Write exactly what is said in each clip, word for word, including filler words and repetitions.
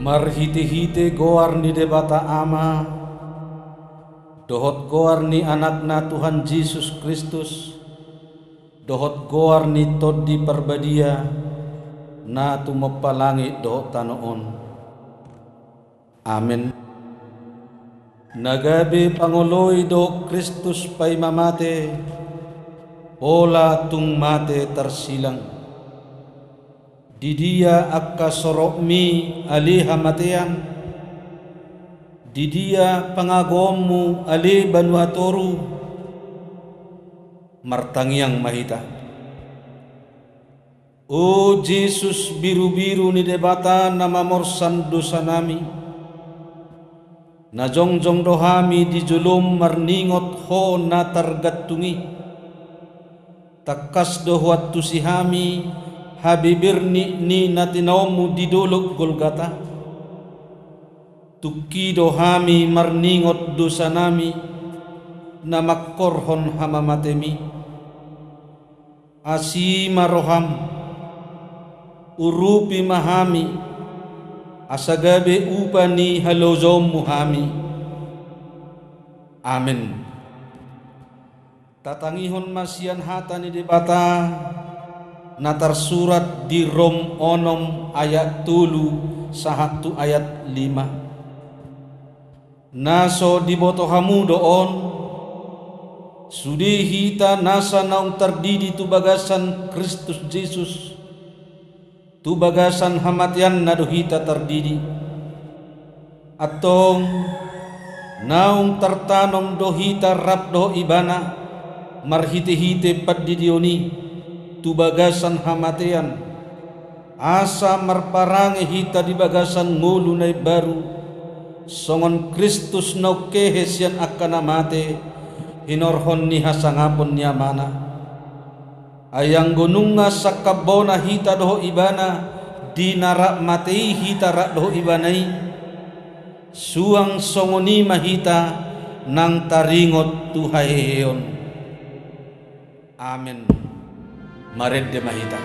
Marhite-hite goar ni Debata Ama, dohot goar ni Anakna Tuhan Jesus Kristus, dohot goar ni Tondi Parbadia, na tumompa langit dohot tano on. Amen. Na gabe pangoloi do Kristus paima mate, pola tung mate tarsilang. Di dia angka sorokmi ale hamatean? Di dia pangagoonmu ale banua toru? Martangiang ma hita. O Jesus, birubiru ni Debata na mamorsan dosanami, na jongjong do hami di jolom marningot Ho na targantung i. Tangkas do huantusi hami habeberne ni na tinaonmu di dolok Golgata. Tungki do hami marningot dosanami na mangkorhon hamamatemi. Asi ma roham, urupi ma hami, asa gabe upa ni halojaonmu hami. Amen. Tatangihon ma sian hata ni Debata na tarsurat di Rom onom ayat tolu sahat tu ayat lima. Na so diboto hamu do on, sude hita nasa naung tardidi tu bagasan Kristus Jesus, tu bagasan hamateanna do hita tardidi. Antong, naung tartanom do hita rap dohot Ibana, marhite-hite pandidion i, tu bagasan hamatean, asa marparange hita di bagasan ngolu na imbaru, songon Kristus na ungkehe sian angka na mate, hinorhon ni hasangapon ni Amana. Ai anggo nunga sangkap bona hita dohot Ibana, di na rap mate i hita rap dohot Ibana i, suang songon i ma hita nang taringot tu haheheon. Amen. Marende ma hita.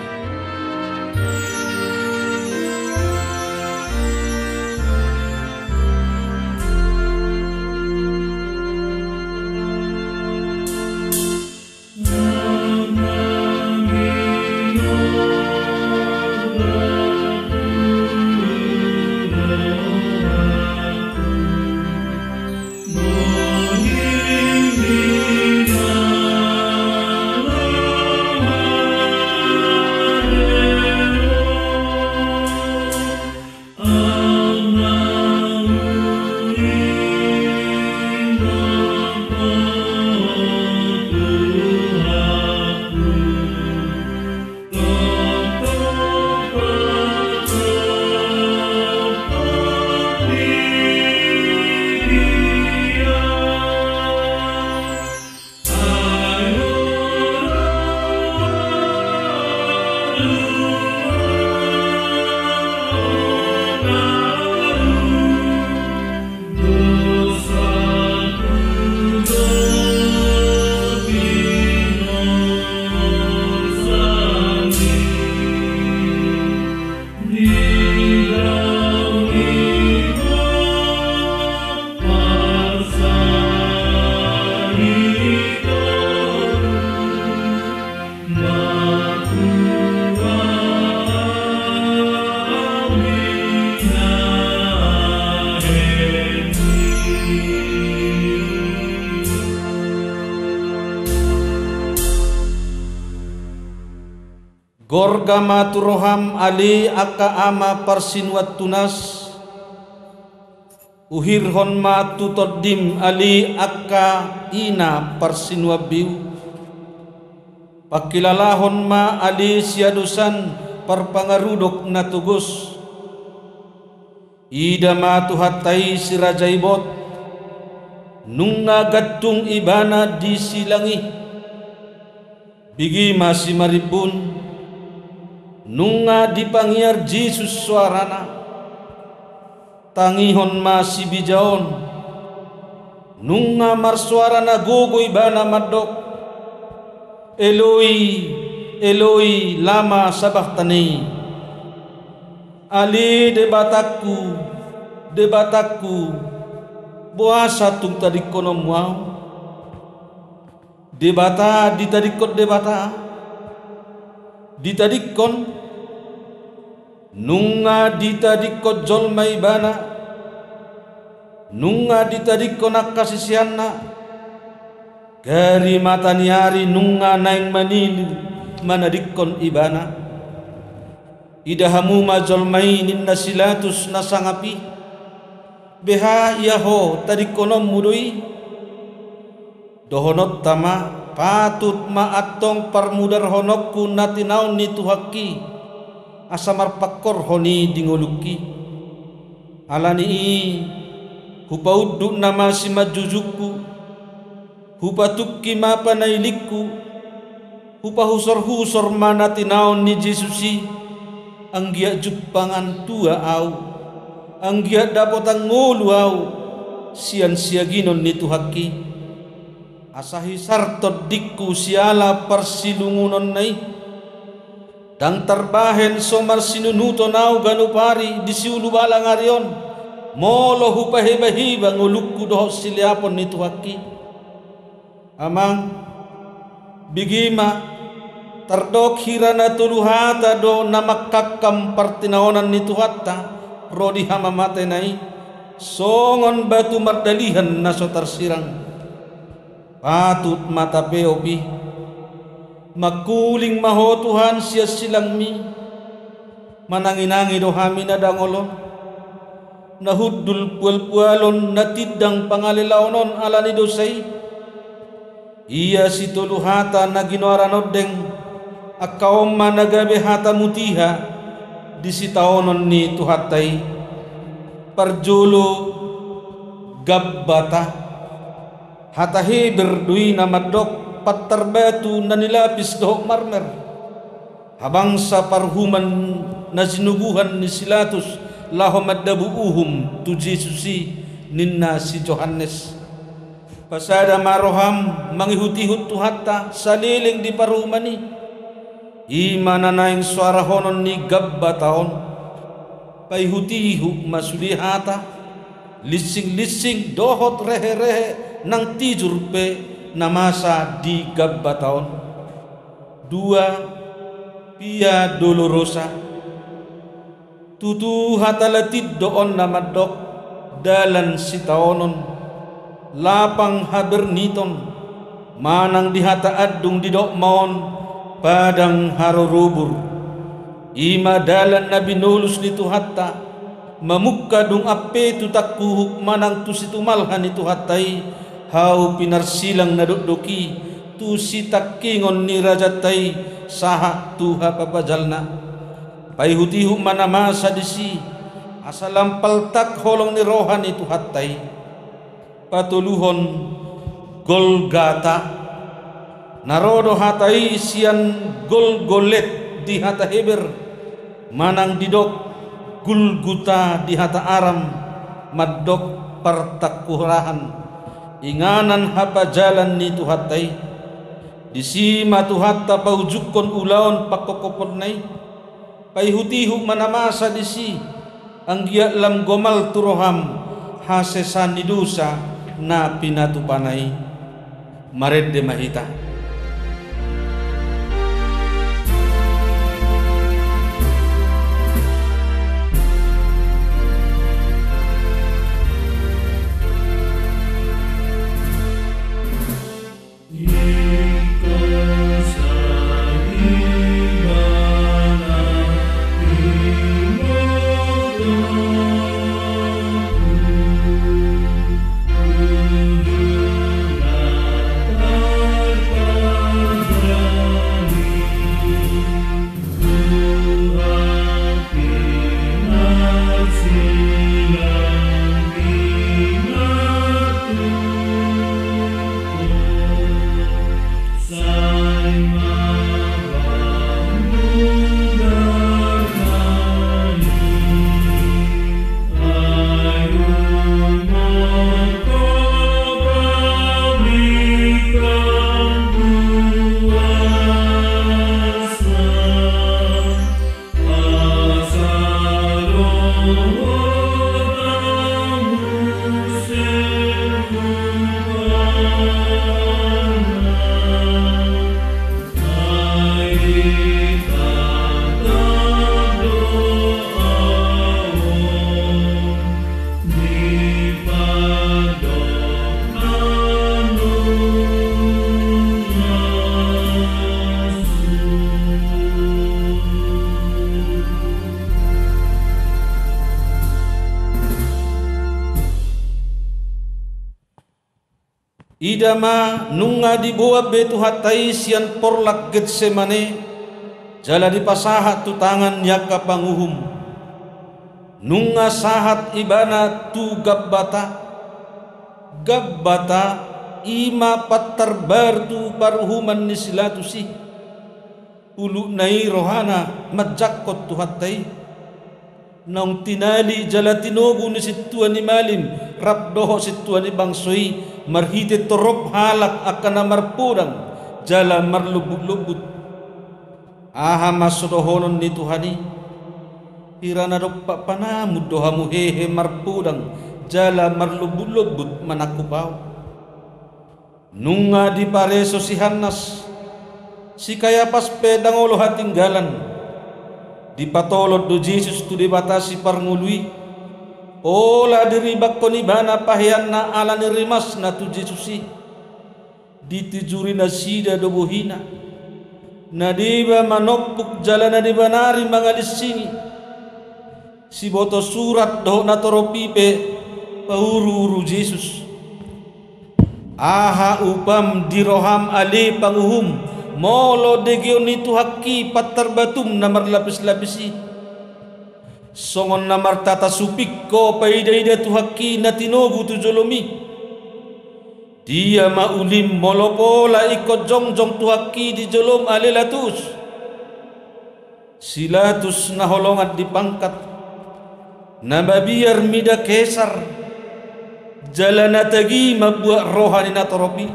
Gorga ma tu roham ale angka ama parsinuan tunas. Uhirhon ma tu tondim ale angka ina parsinuan biu. Pangkilalahon ma ale siadosan parpangarudok na togos. Ida ma Tuhanta i si Raja Ibot, nunga gantung Ibana di silang i. Bege ma simarimbun, nunga dipangiar Jesus soarana. Tangihon ma sibija on, nunga marsoara na gogo Ibana mandok: Eloi, Eloi, lama sabaktani? Ale Debatangku, Debatangku, boasa tung tadingkononmu ahu? Debata ditadingkon Debata, ditadingkon, nunga ditadingkon jolma ibana, nunga ditadingkon angka siseanna, gari mata ni ari nunga naeng manilir manadingkon ibana. Ida hamu ma jolma i, ninna si Latus na sangap i, beha ia ho, tadingkononmu do i? Dohononta ma, patut ma antong parmudarhononku na tinaon ni Tuhangki, asa marpangkorhon i di ngolungki. Ala ni i, hupaunduk nama simanjujungku, hupatungki ma panailingku, hupahusorhusor ma na tinaon ni Jesus i, anggiat jumpangan tua ahu, anggiat dapotan ngolu ahu sian siaginon ni Tuhangki. Asa hisar tondingku siala parsilungunonna i. Ndang tarbahen so marsinunuton ahu ganup ari di siulu balang ari on, molo hupahebaheba ngolungku dohot sileapon ni Tuhangki. Amang, bege ma, tardok hira na tolu hata do na mangkangkam partinaonan ni Tuhanta ro di hamamatena i, songon batu mardalihan na so tarsirang. Patut ma tapeop i. Mangkuling ma ho Tuhan sian silangmi. Mananginangi do hami na dangol on, na hundul pualpualon, na tindang pangalelaon on ala ni dosa i. Ia sitolu hata na ginoaran ondeng, angka on ma na gabe hata mutiha di sitaonon ni Tuhanta i. Parjolo, Gabbata. Hata Heber do i na mandok pantar batu na nilapis dohot marmer. Habangsa paruhuman na sinubuhan ni si Latus laho mandabu uhum tu Jesus i, ninna si Johannes. Pasada ma roham mangihutihut Tuhanta saleleng di paruhuman i. I ma na naeng soarahonon ni Gabbata on. Paihutihut ma sude hata, linsing-linsing dohot rehe-rehe nang tijur pe na masa di Gabbata on. Dua, Via Dolorosa. Tutu hata Latin do on na mandok dalan sitaonon, lapang haberniton, manang di hata andung didok ma on padang harorobur. I ma dalan na binolus ni Tuhanta, mamungka dung ampe tu tangkuhuk manang tu situmalha ni Tuhanta i, hau pinarsilang na dokdok i tu sitangkingon ni rajanta i sahat tu hapapajalna. Paihutihut ma na masa disi, asa lam paltak holong ni roha ni Tuhanta i. Patoluhon, Golgata. Na ro do hata i sian Golgolet di hata Heber, manang didok Gulguta di hata Aram, mandok partangkorahan, inganan hapajalan ni Tuhanta i. Disi ma Tuhanta paujungkon ulaon pangkophoponna i. Paihutihut ma na masa disi, anggiat lam gomal tu roham hasesaan ni dosa na pinatupana i. Marende ma hita. Ida ma, nunga diboan be Tuhanta i sian porlak Getsemane, jala dipasahat tu tangan ni angka panguhum. Nunga sahat ibana tu Gabbata. Gabbata, i ma pantarbar tu paruhuman ni si Latus i. Ulukna i rohana manjangkon Tuhanta i. Naung tinali jala tinogu ni sintua ni malim rap dohot sintua ni bangso i marhite torop halak angka na marpodang jala marlombut-lombut. Aha ma so dohonon ni Tuhan i? Hira na dompak panamun do hamu hehe marpodang jala marlombut-lombut manangkup ahu. Nunga dipareso si Hannas, si Kayapas pe ndang olo hatinggalan. Dipatolon do Jesus tu Debata Siparngolu i, pola diribanghon ibana paheanna ala ni rimasna tu Jesus i. Ditijuri nasida do bohina. Na deba manompuk jala na deba nari mangalinsingi. Siboto surat dohot natorop i pe pauru-uru Jesus. Aha upam di roham ale panguhum, molo degeon ni Tuhanta i pantarbatum na marlapis-lapis i? Songon na martata suping ho paida-ida Tuhanta i na tinogu tu jolom i. Dia ma ulim molo pola ingkon jongjong Tuhanta i di jolom ale Latus? Si Latus na holongan di pangkat, na mabiar mida Kesar, jala na tagi mambuat roha ni natorop i.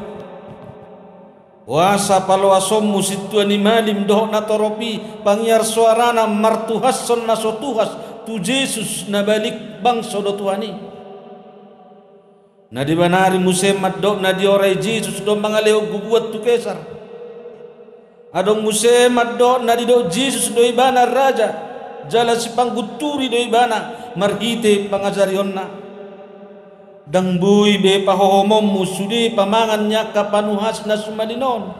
Boasa paloasonmu sintua ni malim dohot natorop i pangiar soarana martuhashon na so tuhas tu Jesus na balik bangso do Tuhan i? Na deba nari muse mandok na diorai Jesus do mangalehon gubuan tu Kesar. Adong muse mandok na didok Jesus do ibana raja, jala sipanggunturi do ibana marhite pangajarionna. Ndang boi be pahohomonmu sude pamangan ni angka panuhas na sumalin on.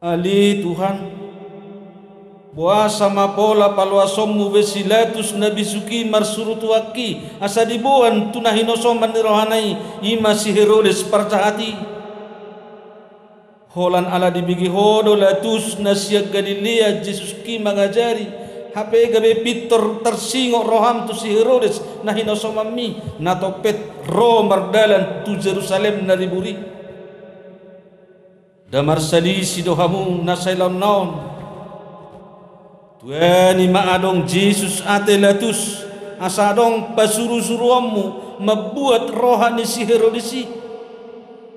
Ale Tuhan, boasa ma pola paloasonmu be si Latus na bisuk i marsuru Tuhanta i, asa diboan tu na hinosoman ni rohana i, i ma si Herodes parjahat i? Holan ala dibege ho do Latus na sian Galilea Jesus i mangajari, hape gabe pintor tarsingot roham tu si Herodes na hinosomanmi, na topet ro mardalan tu Jerusalem na ribur i. Nda marsalisi do hamu na sailaonna on. Tuani ma adong Jesus ate Latus, asa adong pasurusuruonmu mambuat roha ni si Herodes i.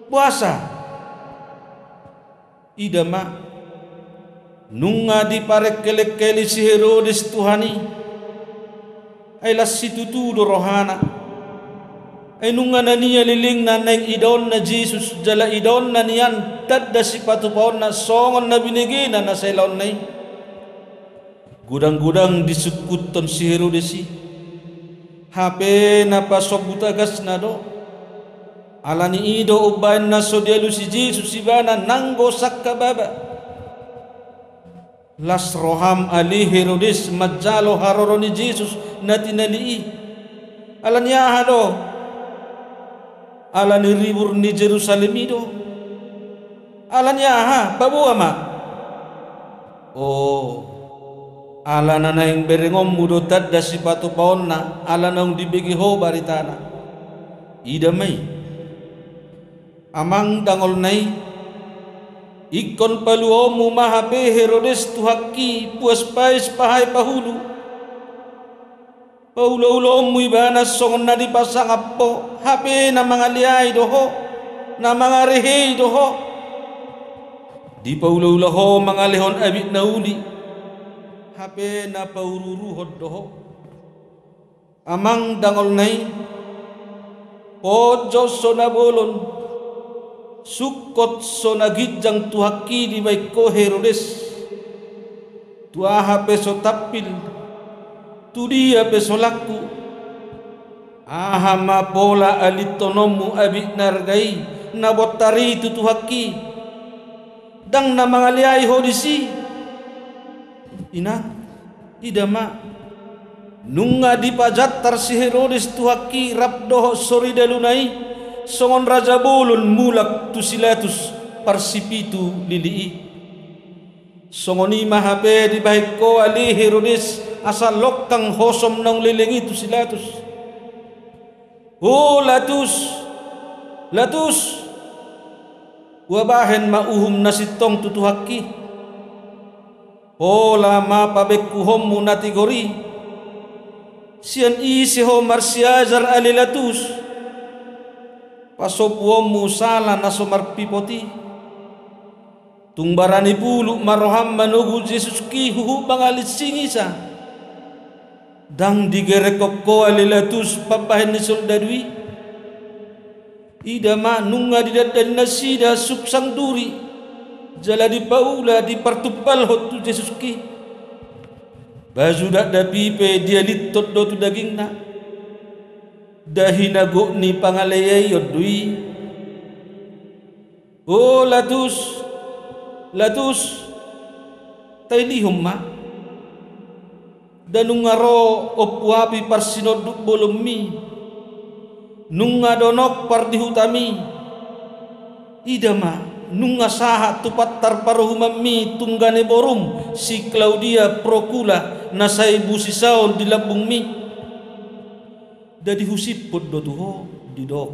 Boasa? Ida ma, nunga diparengkelengkeli si Herodes Tuhan i. Ai las situtu do rohana. Ai nunga na nia lelengna naeng idaonna Jesus jala idaonna nian tanda sipatupaonna songon na binegena na sailaonna i. Godang-godang disungkuthon si Herodes i. Hape na pasombu tagasna do. Ala ni i do umbahen na so dialusi Jesus ibana nanggo sangkababa. Las roham ale Herodes manjalo haroro ni Jesus na tinali i. Ala ni aha do? Ala ni ribur ni Jerusalem i do. Ala ni aha? Paboa ma. O, ala na naeng berengonmu do tanda sipatupaonna, ala naung dibege ho baritana. Ida ma i. Amang dangolna i, ingkon paluaonmu ma hape Herodes Tuhan i puas pais pahae pahulu. Paulaulaonmu ibana songon na dipasangap ho, hape na mangaleai do ho, na mangarehei do ho. Dipaulaula ho mangalehon abit na uli, hape na pauruuruhon do ho. Amang dangolna i, ponjot so na bolon, sungkot so na ginjang Tuhan i dibahen ho Herodes. Tu aha pe so tampil, tu dia pe so langku, aha ma pola alinhononmu abit na arga i na bontar i tu Tuhan i? Ndang na mangaleai ho disi? Inang, ida ma, nunga dipajantar si Herodes Tuhan i rap dohot soridaluna i, songon raja bolon mulak tu si Latus parsipitu lili i. Songon i ma hape dibahen ho ale Herodes asa longkang hosom naung leleng i tu si Latus. O Latus, Latus, hubahen ma uhum na sintong tu Tuhanki. Pola ma pabengkuhonmu na tigor i. Sian ise ho marsiajar ale Latus? Pasombuonmu sala na so marpipot i. Tung barani pulut ma roham manogu Jesuski huhut mangalisihi sa. Ndang digerekhon ho ale Latus pambahen ni soldadu i. Ida ma nunga didandani nasida suksang duri, jala dipaula dipartumpalhon tu Jesuski. Baju dakdanak i pe dialithon do tu dagingna. Dahi na gok ni pangalaiaion do i. O Latus, Latus, tailihon ma. Nda nunga ro ompu api parsinonduk bolonmi. Nunga donok pardihutam i. Ida ma, nunga sahat tu pantar paruhumanmi tunggane borum si Klaudia Prokula na sai busisaon di lambungmi. Nda dihusipon do tu ho, didok: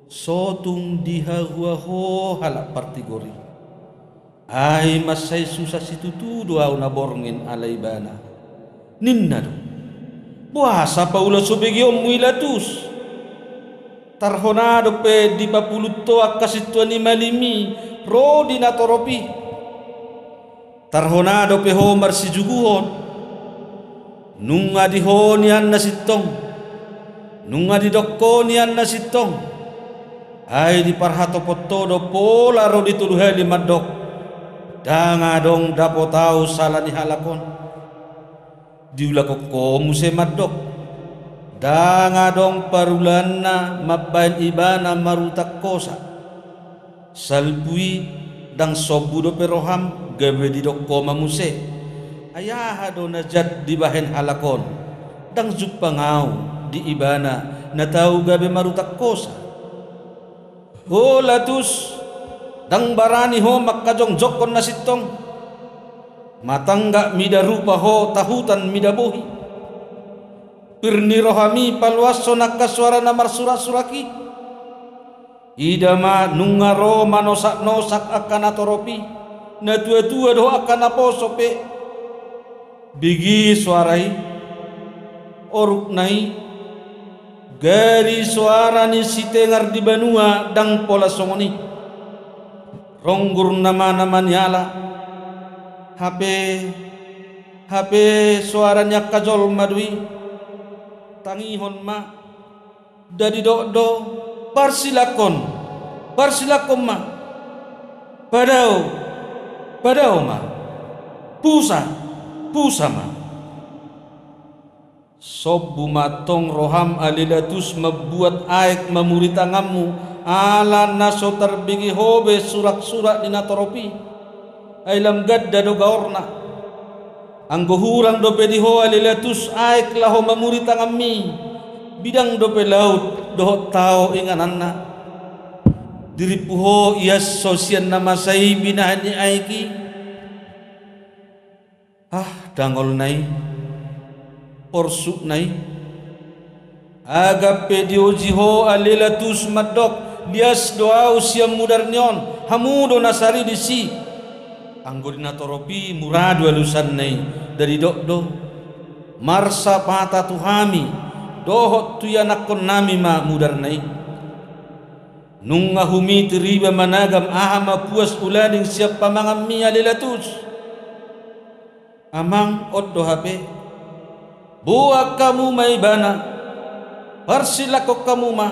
So tung dihahua ho halak partigor i. Ai mansai susa situtu do ahu na borngin ala ibana, ninna do. Boasa paula so begeonmu i Latus? Tarhona dope dipapulut ho angka sintua ni malim i ro di natorop i. Tarhona dope ho marsijuguhon. Nunga di ho nian na sintong. Nunga didok ho nian na sintong. Ai diparhatopot ho do pola ro di tolu hali mandok: Ndang adong dapot ahu sala ni halak on. Diulahon ho muse mandok: Ndang adong parulaanna mambahen ibana marutang hosa. Salpu i, ndang sombu dope roham, gabe didok ho ma muse: Ai aha do na jat dibahen halak on? Ndang jumpang ahu di ibana na tau gabe marutang hosa. O Latus, ndang barani ho mangkajongjongkon na sintong. Matanggak mida rupa ho tahutan mida bohi. Pir ni roham i paloashon angka soara na marsuraksurak i. Ida ma nunga ro manosaknosak angka natorop i, natuatua dohot angka naposo pe. Bege soara i, orukna i, gari soara ni sitengar di banua ndang pola songon i. Ronggur nama-nama ni ala. Hape, hape soara ni angka jolma do i. Tangihon ma. Nda didok do: Parsilakhon, parsilakhon ma. Padao, padao ma. Pusa, pusa ma. Sombu ma tong roham ale Latus mambuat aek mamuri tanganmu, ala na so tarbege ho be suraksurak di natorop i. Ai lam ganda do gaorna. Anggo hurang dope di ho ale Latus aek laho mamuri tanganmi, bidang dope laut dohot tao ingananna. Dirimpu ho ias so sian na masa i binahen ni aek i. Ah, dangolna i, porsukna i. Agap pe dioji ho ale Latus mandok: Lias do ahu sian mudar ni on, hamu do na sari disi. Anggo di natorop i mura do alusanna i, nda didok do: Marsapata tu hami dohot tu ianakkonnami ma mudarna i. Nunga humitir iba managam aha ma puas ulaning sian pamanganmi ale Latus. Amang, on do hape. Boan hamu ma ibana. Parsilakhon hamu ma.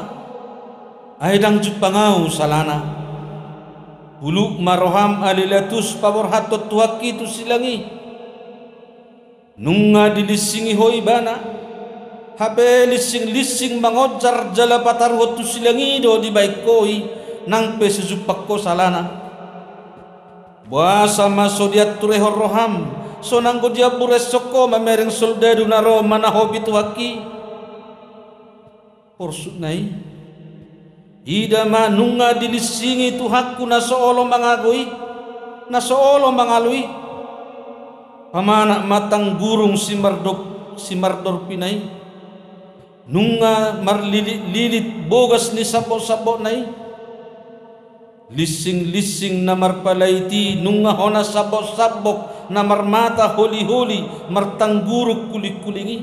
Ai ndang jumpang ahu salana. Puluk ma roham ale Latus paborhathon Tuhanki tu silang i. Nunga dilinsingi ho ibana. Hape linsing-linsing mangonjar jala pataruhon tu silang i do dibahen ho i. Nang pe so jumpang ho salana. Boasa ma so dianturehon roham, sonang do diambureshon ho mamereng soldadu na ro manahopi Tuhanki? Porsukna i. Ida ma nunga dilinsingi Tuhanku na so olo mangago i, na so olo mangalo i. Pamanak ma tanggurung simardop-, simardorpina i. Nunga marlilit-lilit bogas ni sambok-sambokna i. Linsing-linsing na marpalait i nunga hona sambok-sambok na marmata holi-holi martanggurung kuling-kuling i.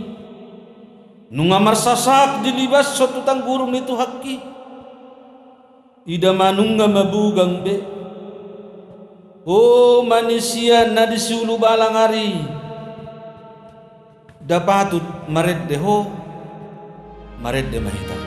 Nunga marsasak dilibashon tu tanggurung ni Tuhanki. Ida ma nunga mabugang be. O manisia na di siulu balang ari, nda patut marende ho, marende ma hita.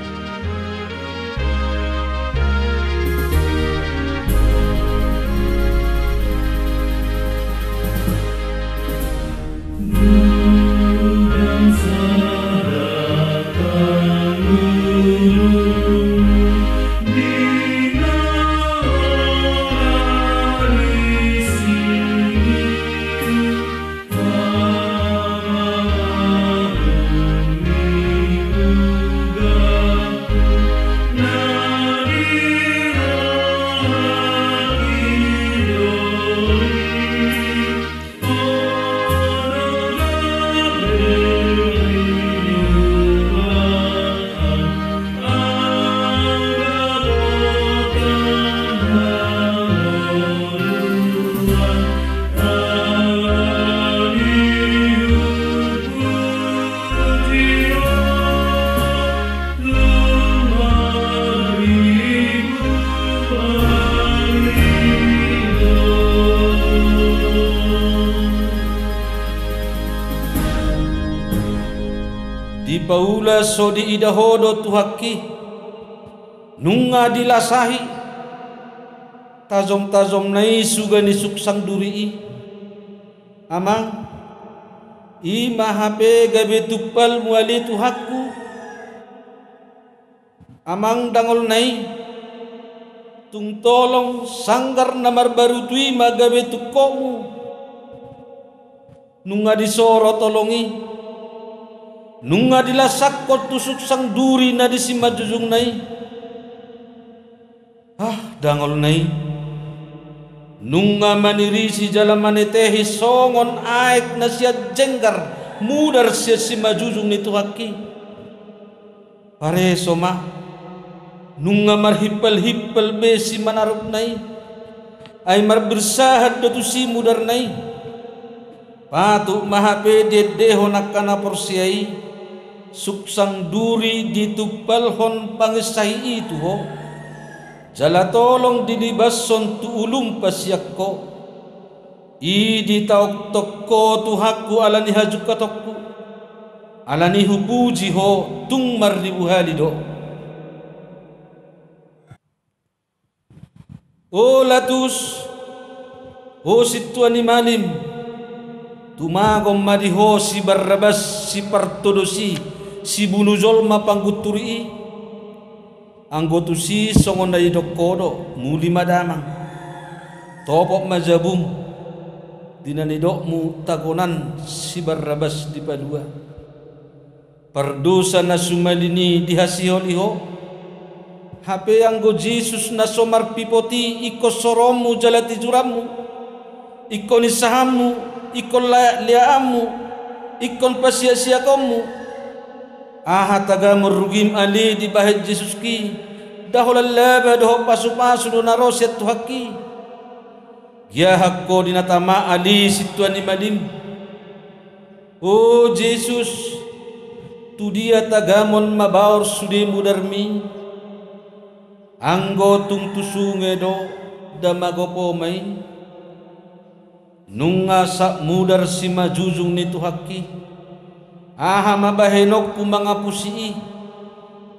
Dipaula so diida ho do Tuhanki, nunga dilasahi tajom-tajomna i suga ni suksang duri i. Amang, i ma hape gabe tumpalmu ale Tuhanku. Amang dangolna i, tung tolong sanggar na marbarutu i ma gabe tungkotmu. Nunga disoro tolong i, nunga dilasahon tu suksang duri na di simanjujungna i. Ah, dangolna i, nunga manirisi jala manetehi songon aek na sian jenggar mudar sian simanjujung ni Tuhanki. Pareso ma, nunga marhimpal-himpal be simanarupna i, ai marbirsahan do tusi mudarna i. Patut ma hape diendehon angka na porsea i, suksang duri ditumpalhon panginsahi i tu ho. Jala tolong dilibashon tu ulum pasian ho. I ditaoktokko Tuhanku ala ni hajungkatonku, ala ni hupuji ho tung marribu hali do. O Latus, o sintua ni malim, tumagon ma di ho si Barrabas, si partodosi, si bunu jolma panggunturi i. Anggo tusi songon na nidok ho do, muli ma damang. Topot ma jabum, di na nidokmu tagonan si Barrabas dipalua. Pardosa na sumalin i dihasiholi ho. Hape anggo Jesus na so marpipot i ingkon soroonmu jala tijuranmu, ingkon insahanmu, ingkon layak-leakanmu, ingkon pasiak-siakonmu. Aha tagamon rugim ale dibahen Jesuski, nda holan laba dohot pasu-pasu do na ro sian Tuhanki. Giahan ho di na tama ale sintua ni malim. O Jesus, tu dia tagamon mabaor sude mudarmi? Anggo tung tu sunge do, nda magopo ma i. Nunga sap mudar simanjujung ni Tuhanki. Aha ma bahenonku mangapusi i?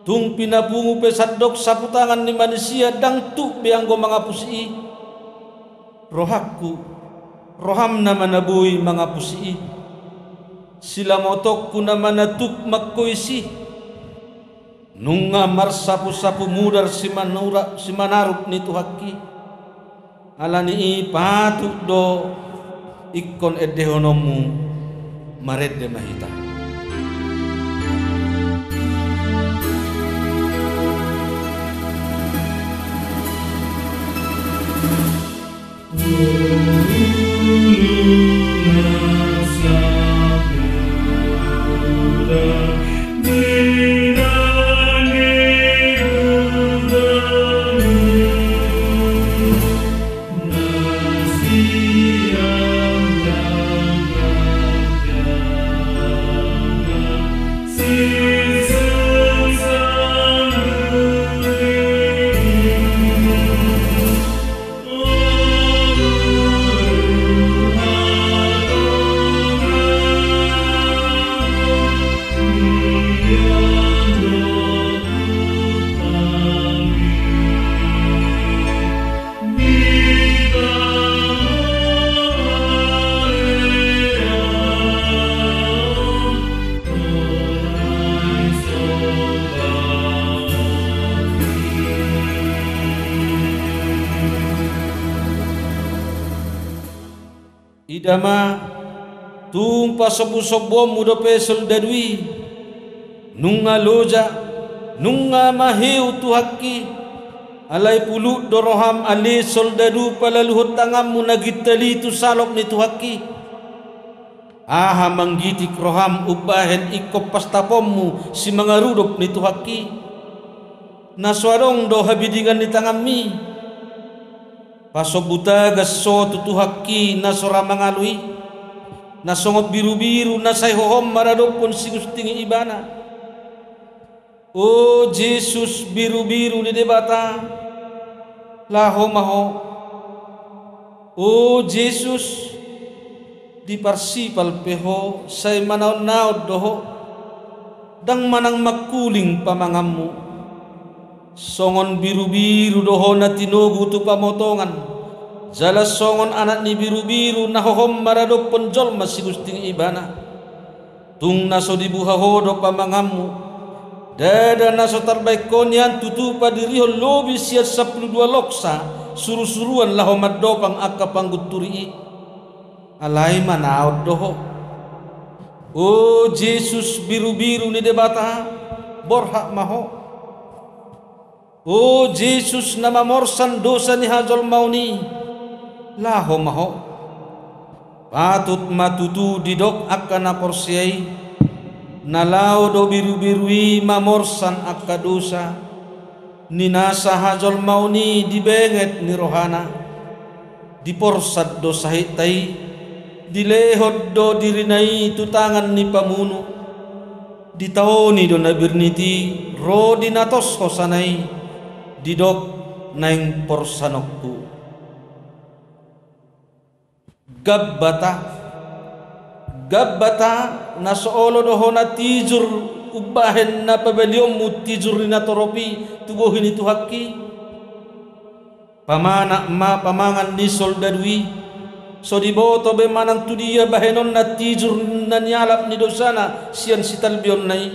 Tung pinapungu pe sandok saputangan ni manisia ndang tuk be anggo mangapusi i. Rohangku, roham nama na boi mangapusi i. Silamotonku nama na tuk mangkoisi. Nunga marsapu-sapu mudar simanura-, simanarup ni Tuhanki. Ala ni i patut do ingkon endehononmu, marende ma hita. Ida ma, tung pasombusombuonmu dope soldadu i, nunga loja, nunga maheu Tuhanki, alai pulut do roham ale soldadu palaluhon tanganmu na gintal i tu salop ni Tuhanki. Aha manggitik roham umbahen ingkon pastaponmu simangarudop ni Tuhanki? Na so adong do habidingan ni tanganmi? Pasombu tagas ho tu Tuhanki na so ra mangalo i, na songon birubiru na sai hohom maradophon sigusting ibana. O Jesus birubiru ni Debata, laho ma ho. O Jesus, diparsipal pe ho, sai manaonnaon do ho, ndang manang mangkuling pamanganmu. Songon birubiru do ho na tinogu tu pamotongan, jala songon anak ni birubiru na hohom maradophon jolma sigusting ibana. Tung na so dibuha ho do pamanganmu, ndada na so tarbahen ho nian tutu padirihon lobi sian sampulu dua loksa surusuruan laho mandopang angka panggunturi i. Alai manaon do ho. O Jesus birubiru ni Debata, borhat ma ho. O Jesus na mamorsan dosa ni hajolmaon i, laho ma ho. Patut ma tutu didok angka na porsea i, na laho do birubiru i mamorsan angka dosa ni nasa hajolmaon i di benget ni rohana. Diporsan do sahitna i, dilehon do dirina i tu tangan ni pamunu, ditaoni do na bernit i ro di na tos hosana i, didok naeng porsanonku. Gabbata, Gabbata, na so olo do hona tijur umbahen na pabalionmu tijur ni natorop i tu bohi ni Tuhanki. Pamangan ma pamangan ni soldadu i, so diboto be manang tudia bahenonna tijur na nialap ni dosana sian sitalbionna i.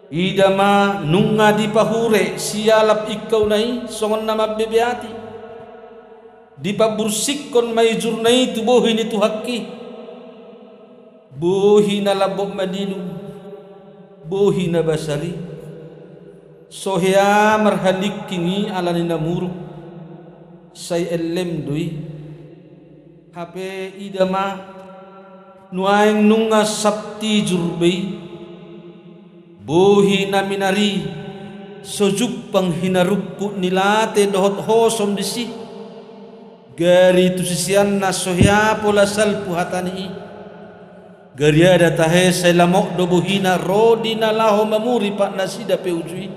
Ida ma nunga dipahure sialap ingkauna i songon na mambebeati. Dipabursikkon ma ijurna i tu bohi ni Tuhanki. Bohi na lambok maninum, bohi na basar i. So hea marhalingking i ala ni na muruk, sai ellem do i. Hape ida ma, nuaeng nunga sap tijur be i. Bohi na minar i, so jumpang hinarungkut ni late dohot hosom disi. Gari tu siseanna so hea pola salpu hatani i. Gariada tahe sai lamok do bohina ro di na laho mamuri patnasida pe uju i.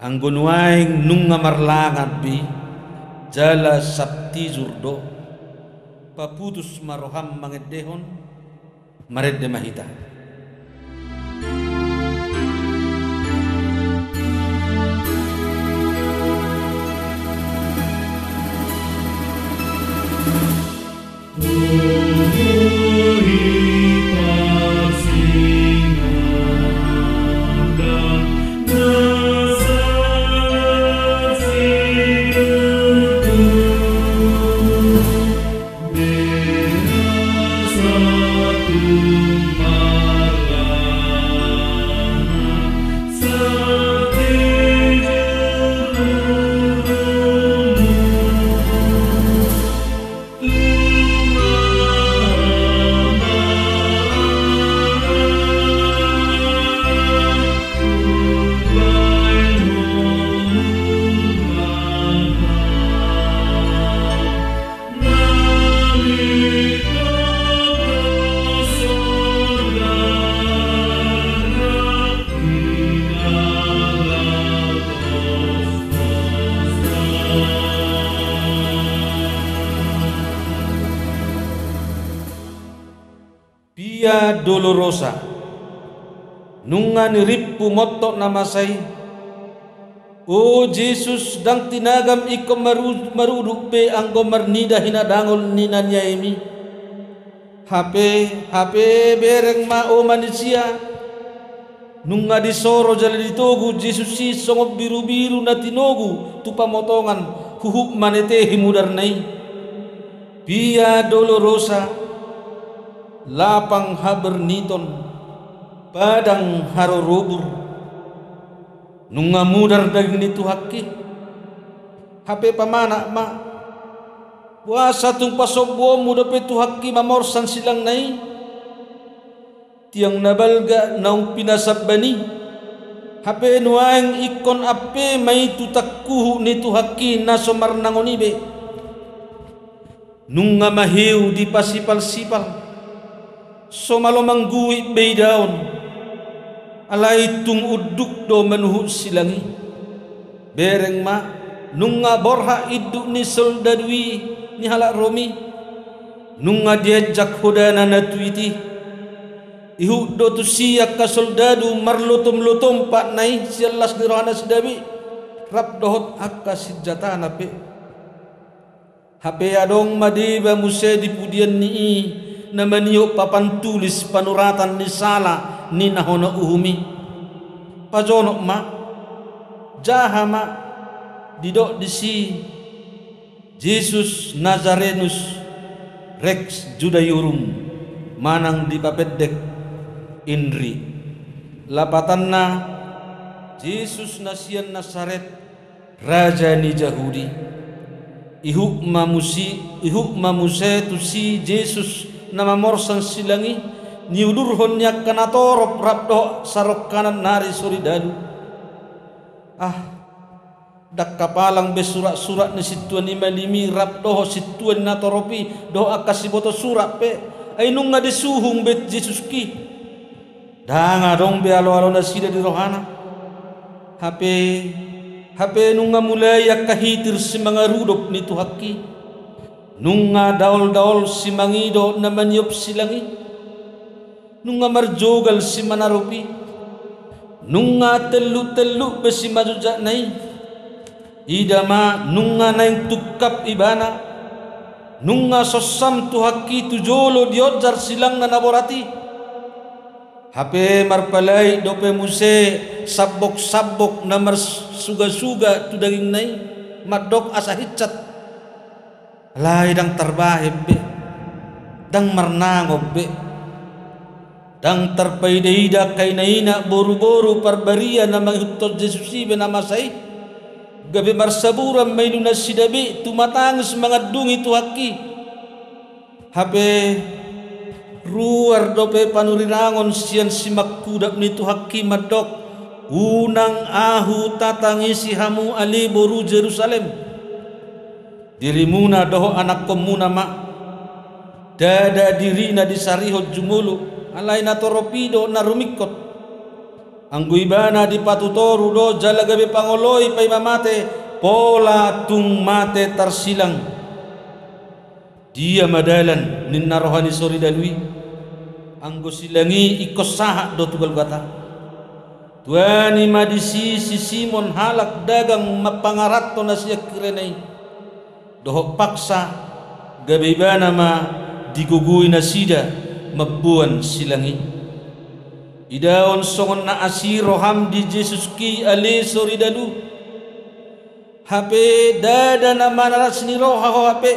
Anggo nuaeng nunga marlangan be i, jala sap tijur do. Paputus ma roham mangendehon, marende ma hita. Via Dolorosa. Nunga nirimpu montok na masa i. O Jesus, ndang tinagam ingkon maru-, marudut be anggo marnida hinadangol ni na niaemi. Hape, hape bereng ma, o manisia. Nunga disoro jala ditogu Jesus i songon birubiru na tinogu tu pamotongan, huhut manetehi mudarna i. Via Dolorosa, lapang haberniton, padang harorobur. Nunga mudar daging ni Tuhangki. Hape pamanat ma. Boasa tung pasombuonmu dope Tuhangki mamorsan silangna i? Tiang na balga naung pinasamban i. Hape nuaeng ingkon ampe ma i tu tangkuhuk ni Tuhangki na so marnangon i be. Nunga maheu dipasipalsipal. So malo mangguit be idaon. Alai tung unduk do manuhuk silang i. Bereng ma, nunga borhat induk ni soldadu i, ni halak Rom i. Nunga dienjak hodana na tuit i. Ihut do tusi angka soldadu marlotomlotom patna i sian las ni rohanasida be, rap dohot angka sinjatana pe. Hape adong ma deba muse di pudian ni i na maniop papan tulis panuratan ni sala ni na hona uhum i. Pajonok ma, jaha ma, didok disi, Jesus Nazarenus, Rex Judaeorum, manang dipapendek, Inri. Lapatanna, Jesus na sian Nasaret, raja ni Jahudi. Ihut ma musi-, ihut ma muse tusi Jesus na mamorsan silang i, niudurhon ni angka natorop rap dohot sarongkanan nari soridalu. Ah, ndang hapalang be suratsurat ni sintua ni malim i rap dohot sintua ni natorop i dohot angka siboto surat pe, ai nunga disuhung be Jesuski. Ndang adong be aloalonasida di rohana. Hape, hape nunga mulai angka hitir simangarudop ni Tuhangki. Nunga daoldaol simangido na maniop silang i. Nunga marjogal simanarop i. Nunga telluktellu be simanjojakna i. Ida ma, nunga naeng tungkap ibana. Nunga sossam Tuhangki tu jolo dionjar silangna na borat i. Hape marpalait dope muse samboksambok na marsugasuga tu dagingna i, mandok asa hinsat. Alai ndang tarbahen be, ndang marnangon be, ndang tarpaidaida angka inaina boruboru parbaria na mangihuthon Jesus i be na masa i. Gabe marsaburan ma indu nasida be, tumatangis mangandungi Tuhangki. Hape ruar dope panurirang on sian simangkudap ni Tuhangki mandok, unang ahu tatangisi hamu ale boru Jerusalem. Dirimuna dohot anakkonmuna ma, ndada dirina disarihon jumolo, alai natorop i do na rumingkot. Anggo ibana dipatutoru do jala gabe pangoloi paima mate, pola tung mate tarsilang. Dia ma dalan ninna roha ni soridalu i, anggo silang i ingkon sahat do tu Golgata. Tuani ma disi si Simon halak dagang mampangarathon na sian Kirene i. Dohot paksa, gabe ibana ma digogoi nasida mamboan silang i. Idaon songon na asi roham di Jesuski ale soridalu. Hape ndada na manaras ni roha ho hape.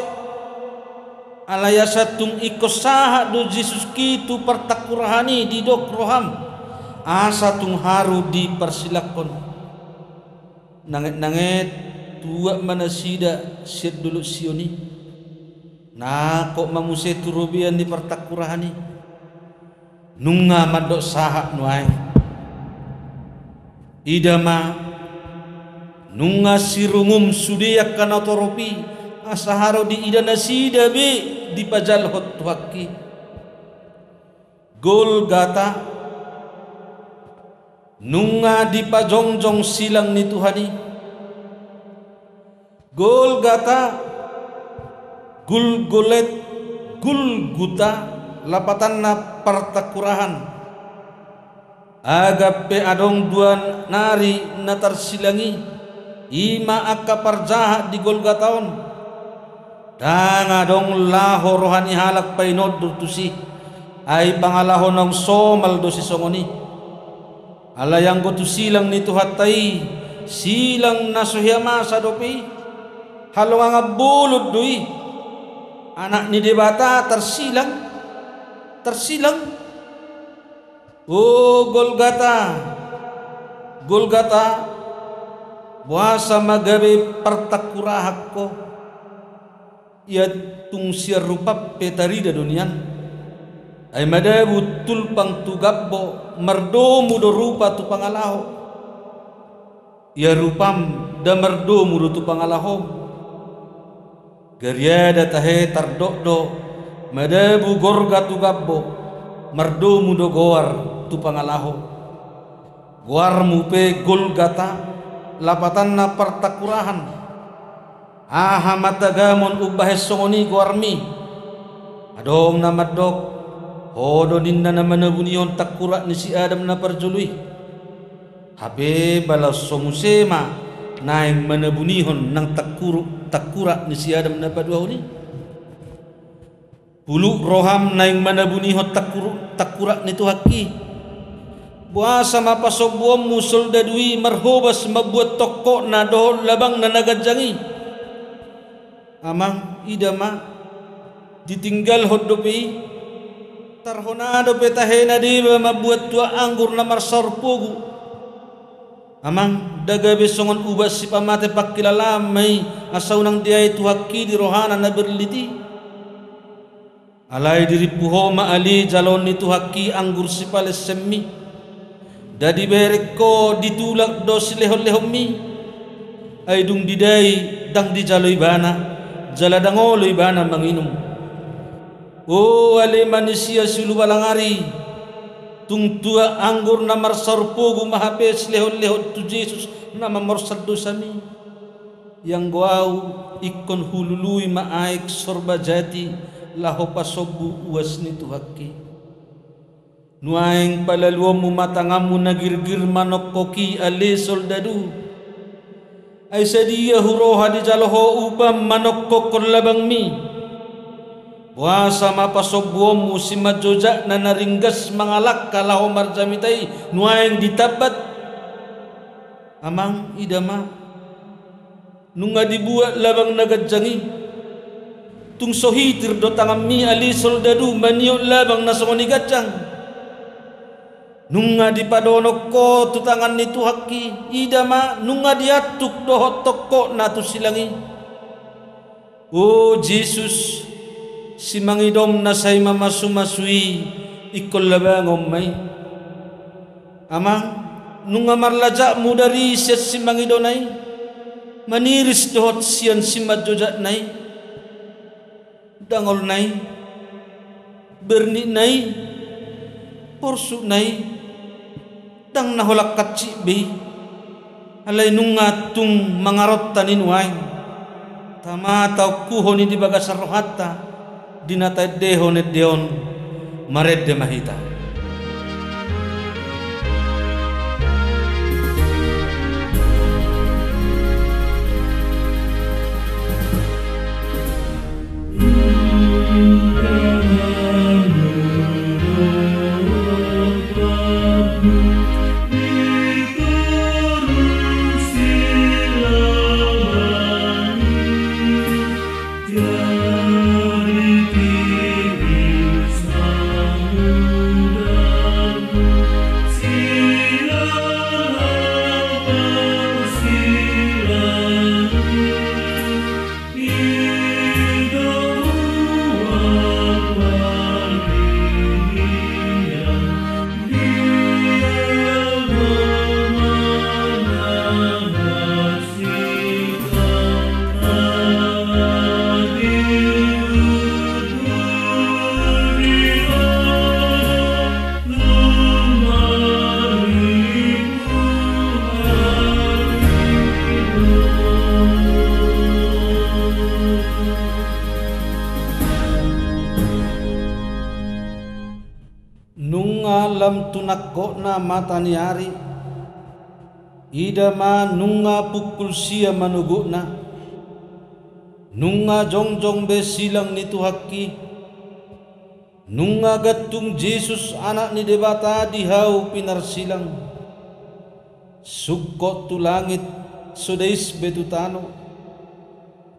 Alai asa tung ingkon sahat do Jesuski tu partangkurahan i didok roham, asa tung haru diparsilanghon. Nangetnanget tuat ma nasida sian dolok Sion i. Nangkok ma muse tu robean ni partangkurahan i. Nunga mandok sahat nuaeng. Ida ma, nunga sirungum sude angka natorop i, asa haru diida nasida be dipajalhon Tuhangki. Golgata, nunga dipajongjong silang ni Tuhan i. Golgata, Gulgolet, Gulguta, lapatanna partangkurahan. Agampe adong dua nari na tarsilang i, i ma angka parjahat di Golgata on. Ndang adong laho roha ni halak painondor tusi, ai pangalaho naung somal do sisongon i. Alai anggo tu silang ni Tuhanta i, silang na so hea masa dope i. Halongangan bolon do i. Anak ni Debata tarsilang, tarsilang. O Golgata, Golgata, boasa ma gabe partangkurahan ho? Ia tung sian rupam pe tarida do nian. Ai madabu tulpang tu gambo, mardomu do rupa tu pangalaho. Ia rupam nda mardomu do tu pangalahom. Gariada tahe tardok do, madabu gorga tu gambo, mardomu do goar tu pangalaho. Goarmu pe Golgata, lapatanna partangkurahan. Aha ma tagamon umbahen songon i goarmi? Adong na mandok, ho do ninna na manabunihon tangkurak ni si Adam na parjolo i. Hape bala so muse ma naeng manabunihon nang tangkuru-, tangkurak ni si Adam na paduahon i. Puluk roham naeng manabunihon tangkuru-, tangkurak ni Tuhanki. Boasa ma pasombuonmu soldadu i marhobas mambuat tongkotna dohot labangna na ganjang i? Amang, ida ma, ditinggalhon dope i. Tarhona dope tahe na deba mambuat tuak anggur na marsaor pogu. Amang, nda gabe songon ubat sipamate pangkilalaanma i, asa unang diae Tuhanki di rohana na berlit i. Alai dirimpu ho ma ale jaloon ni Tuhanki anggur sipalensenmi. Nda dibereng ho, ditulak do silehonlehonmi. Ai dung didai ndang dijalo ibana, jala ndang olo ibana manginum. O ale manisia siulubalang ari, tung tuak anggur na marsaor pogu ma hape silehonlehon tu Jesus na mamorsan dosami. Ianggo ahu ingkon hulului ma aek sorba jati laho pasombu uas ni Tuhanki. Nuaeng palaluonmu ma tanganmu na girgir manongkok i ale soldadu. Ai sadia huroha dijalo ho upam manongkokkon labangmi? Boasa ma pasombuonmu simanjojakna na ringgas mangalangka laho marjamita i nuaeng ditambat? Amang, ida ma. Nunga dibuat labang na ganjang i. Tung so hitir do tanganmi ale soldadu maniop labang na songon i ganjang? Nunga dipadonok ho tu tangan ni Tuhanki, ida ma, nunga diantuk dohot tongkotna tu silang i. O Jesus, simangidom na sai mamasumasu i, ingkon labangon ma i. Amang, nunga marlajak mudar i sian simangidona i, maniris dohot sian simanjojakna i. Dangolna i, bernitna i, porsukna i, ndang na holan hansit be i. Alai nunga tung mangarontan i nuaeng. Tama taongkuhon i di bagasan rohanta, di na taendehon ende on, marende ma hita. Nunga lam tu nangkokna mata ni ari, ida ma nunga pungkul sia manogotna. Nunga jongjong be silang ni Tuhanki. Nunga gantung Jesus, Anak ni Debata, di hau pinarsilang. Sungkot tu langit, so dais be tu tano.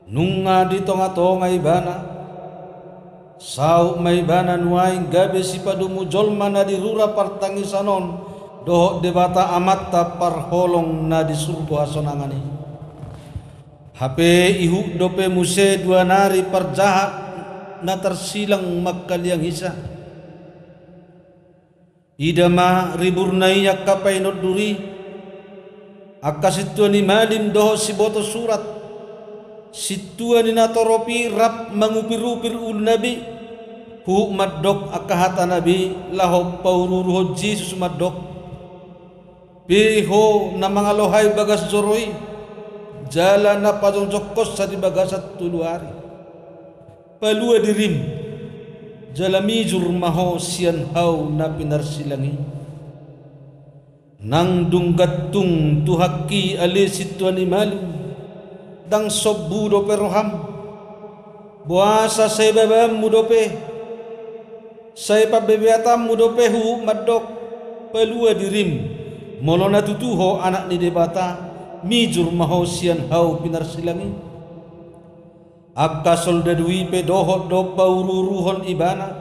Nunga di tongatonga Ibana. Saut ma Ibana nuaeng gabe sipadomu jolma na di rura partangisan on dohot Debata Amanta parholong na di surgo hasonangan i. Hape ihut dope muse dua nari parjahat na tarsilang mangkalianghisa. Ida ma riburna i angka painondur i, angka sintua ni malim dohot siboto surat, sintua ni natorop i rap mangupirupir uluna be, huhut mandok angka hatana be laho pauruuruhon Jesus mandok: Pe ho na mangalohai bagas joro i, jala na pajongjongkonsa di bagasan tolu ari, palua dirim, jala mijur ma ho sian hau na pinarsilang i. Nang dung gantung Tuhanki ale sintua ni malim, ndang sombu dope roham. Boasa sai babaanmu dope, sai pambebeatanmu dope huhut mandok: Palua dirim, molo na tutu ho Anak ni Debata, mijur ma ho sian hau pinarsilang i. Angka soldadu i pe dohot do pauruuruhon Ibana.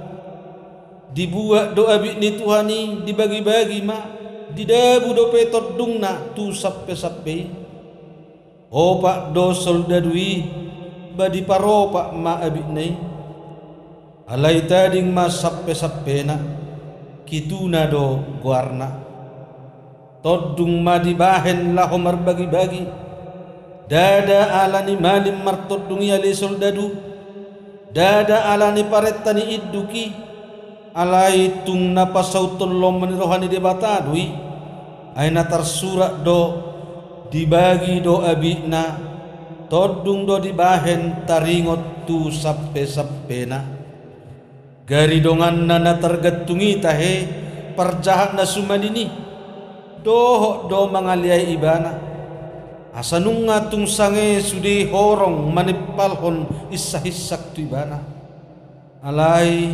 Dibuat do abit ni Tuhan i, dibagibagi ma, didabu dope tondungna tu sampesampe i. Opat do soldadu i, ba diparopat ma abitna i. Alai tading ma sampesampena, Kituna do goarna. Tondung ma dibahen laho marbagibagi. Ndada ala ni malim martondung i ale soldadu, ndada ala ni parenta ni induk i, alai tung na pasauthon lomo ni roha ni Debata do i. Ai na tarsurat do: Dibagi do abitna, tondung do dibahen taringot tu sampesampena. Gari donganna na targantung i tahe, parjahat na sumalin i, dohot do mangaleai ibana. Asa nunga tung sange sude horong manimpalhon insahinsak tu ibana. Alai,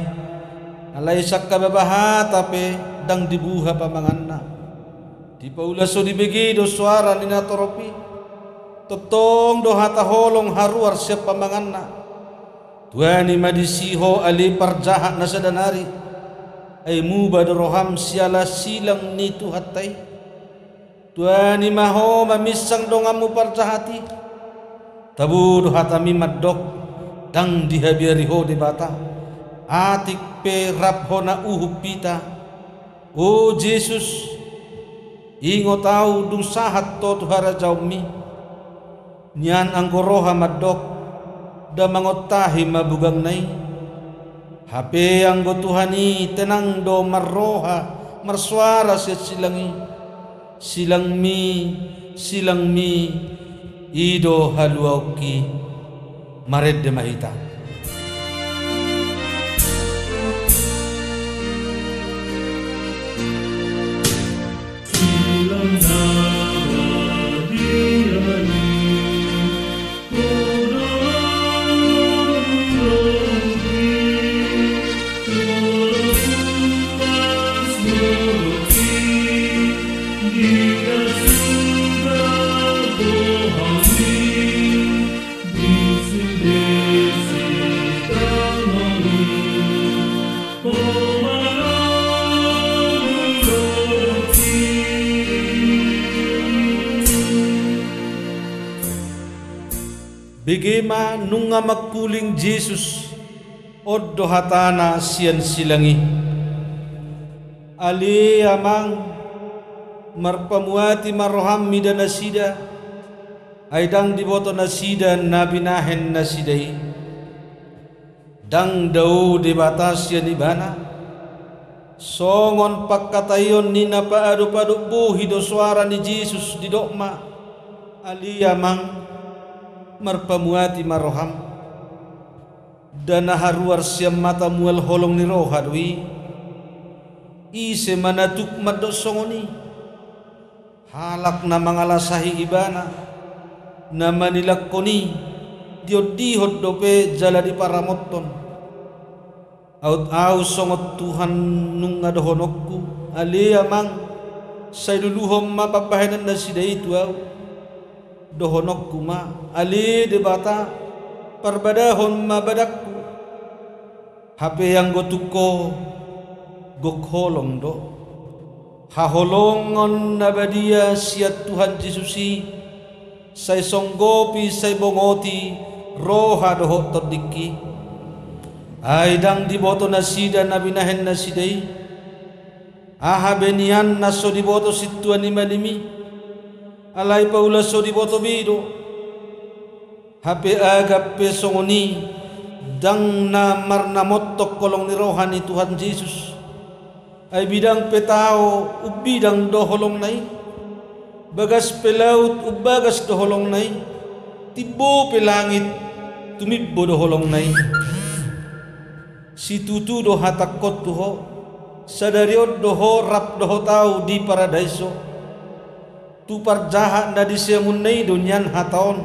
alai sangkababa hata pe ndang dibuha pamanganna. Dipaula so dibege do soara ni natorop i. Tongtong do hata holong haruar sian pamanganna. Tuani ma disi ho ale parjahat na sada nari, ai muba do roham siala silang ni Tuhanta i. Tuani ma ho maminsang donganmu parjahat i. Tabo do hatami mandok, ndang dihabiari ho Debata. Atik pe rap hona uhum hita. O Jesus, ingot ahu dung sahat ho tu harajaonmi. Nian anggo roha mandok, da mangontahi ma bugangna i. Hape anggo Tuhan i tenang do marroha, marsoara sian silang i. Silangmi, silangmi, i do haluaonki. Marende ma hita. Bege ma nunga mangkuling Jesus, on do hatana sian silang i. Ale Amang, marpamuati ma roham mida nasida, ai ndang diboto nasida na binahen nasida i. Ndang dao Debata sian ibana. Songon pangkataion ni na paadopadop bohi do soara ni Jesus, didok ma: Ale Amang, marpamuati ma roham. Da na haruar sian mata mual holong ni roha do i. Ise ma na tuk mandok songon i? Halak na mangalasahi ibana, na manilangkon i, diondihon dope jala diparamothon. Aut ahu songon Tuhan nunga dohononku, ale Amang, sai luluhon ma pambahenan nasida i tu ahu. Dohononku ma, ale Debata, parbadahon ma badangku. Hape anggo tung ho, gok holong do. Haholongon na badia sian Tuhan Jesus i, sai songgopi, sai bongoti roha dohot tondingki. Ai ndang diboto nasida na binahen nasida i. Aha be nian na so diboto sintua ni malim i? Alai paula so diboto be i do. Hape agap pe songon i, ndang na marnamontok holong ni roha ni Tuhan Jesus. Ai bidang pe tao, umbidang do holongna i. Bagas pe laut, umbagas do holongna i. Timbo pe langit, tumimbo do holongna i. Situtu do hatangkon tu ho, sadari on do ho rap dohot ahu di paradaiso. Tu parjahat na di siamunna i do nian hata on.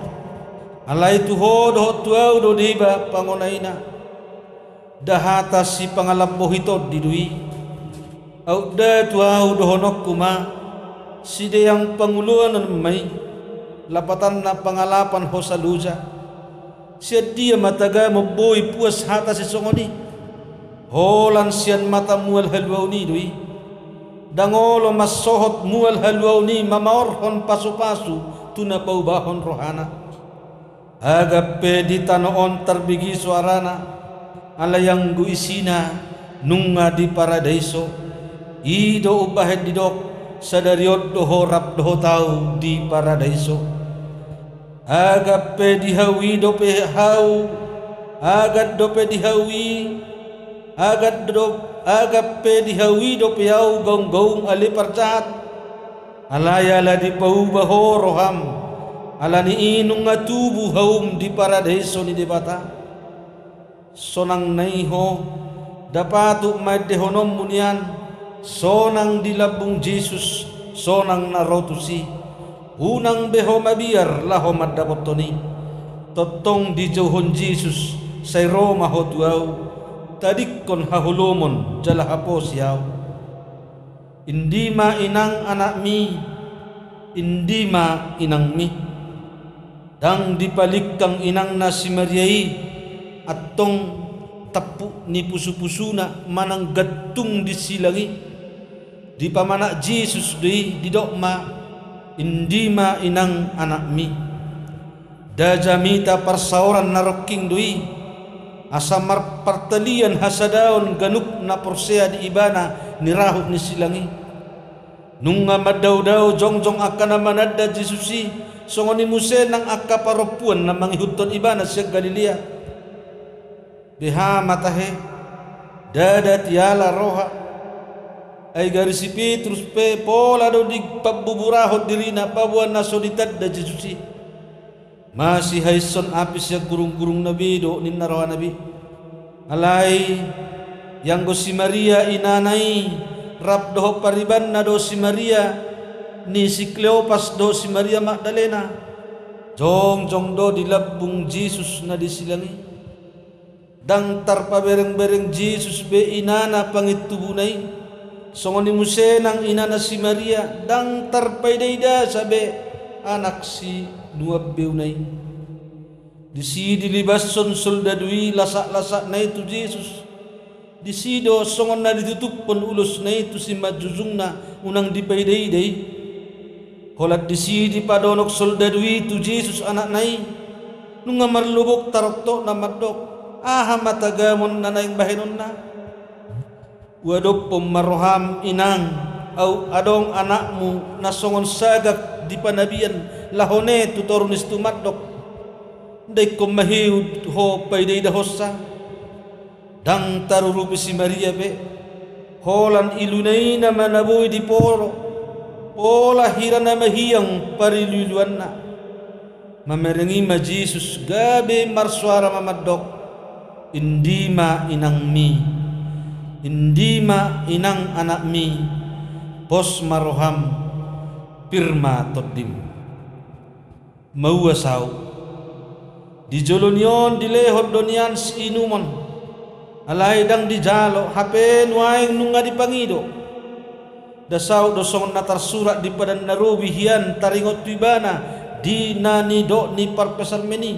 Alai tu ho dohot tu ahu do deba pangonaina. Nda hata sipangalambohit on do i. Aut nda tu ahu dohononku ma, sideang panguloan ma i, lapatanna pangalapan hosa loja. Sian dia ma tagamon boi puas hata sisongon i? Holan sian mata mual haluaon i do i. Ndang olo mansohot mual haluaon i mamaorhon pasupasu tu na paubahon rohana. Agap pe di tano on tarbege soarana, alai anggo isina nunga di paradaiso. I do umbahen didok, sadari on do ho rap dohot ahu di paradaiso. Agap pe di hau i dope hau, agap dope di hau i, agap do, agap pe di hau i dope ahu gaung-gaung ale parjahat. Alai ala dipauba ho roham, ala ni i nunga tubu haum di paradaiso ni Debata. Sonang na i ho, nda patut ma endehononmu nian, sonang di lambung Jesus, sonang na ro tusi. Unang be ho mabiar laho mandapothon i. Tongtong dijouhon Jesus, sai ro ma ho tu ahu, tadingkon haholomon jala haposi ahu. Indi ma inang anakmi, indi ma inangmi. Ndang dipalingkang inangna si Maria i, antong tampuk ni pusupusuna manang gantung di silang i. Dipamanak Jesus do i, didok ma, indi ma inang anakmi. Nda jamita parsaoran na rongking do i, asa marpartalian hasadaon ganup na porsea di ibana ni rahut ni silang i. Nunga mandaodao jongjong angka na mananda Jesus i, songon i muse nang angka parompuan na mangihuthon ibana sian Galilea. Beha ma tahe, ndada tiala roha. Ai gari si Petrus pe pola do dipambuburahon dirina paboa na so ditanda Jesus i. Masihaishon api sian gurunggurungna be do ninna rohana be. Alai ianggo si Maria inana i rap dohot paribanna do si Maria ni si Kleopas dohot si Maria Magdalena. Jongjong do di lambung Jesus na di silang i. Ndang tarpaberengbereng Jesus be inana pangintubuna i, songon i muse nang inana si Maria, ndang tarpaidaidasa be anak sinuambeuna i. Disi dilibashon soldadu i lasaklasakna i tu Jesus. Disi do songon na ditutuphon ulosna i tu simanjujungna unang dipaidaida i. Holan disi dipadonok soldadu i tu Jesus anakna i. Nunga marlobok taroktokna mandok, aha ma tagamon na naeng bahenonna? Uadophon ma roham inang, aut adong anakmu na songon sagak di panabian laho ne tu toru ni situ mandok, nda ingkon maheu ho paidaidahonsa. Ndang tarurupi si Maria be, holan iluna i nama na boi diporo, pola hira na mahiang pariluiluanna. Mamereng i ma Jesus gabe marsoara ma mandok, indi ma inangmi. Indi ma inang anakmi, pos ma roham, pir ma tondim. Mauas ahu. Di jolo ni on dilehon do nian siinumon. Alai ndang dijalo, hape nuaeng nunga dipangido. Nda saut do songon na tarsurat di Padan na Robi hian taringot tu ibana, di na nidok ni parpsalmen i.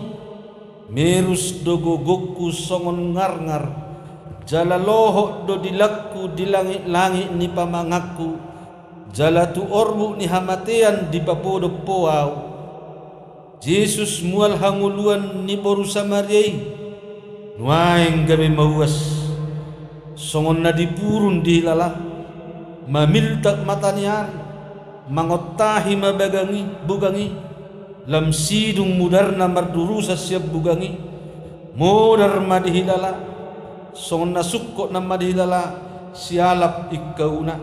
Merus do gogongku songon ngarngar, jala lohot do dilangku di langit-langit ni pamanganku, jala tu orbuk ni hamatean dipapodop Ho ahu. Jesus mual hangoluan ni boru Samaria i, nuaeng gabe mauas, songon na dipurun dihilala, mamiltak mata ni ari, mangontahi ma bagang i, bugang i, lam sidung mudarna mardurusan sian bugang i, modar ma dihilala, songon na sungkot na ma dihilala, sialap ingkauna.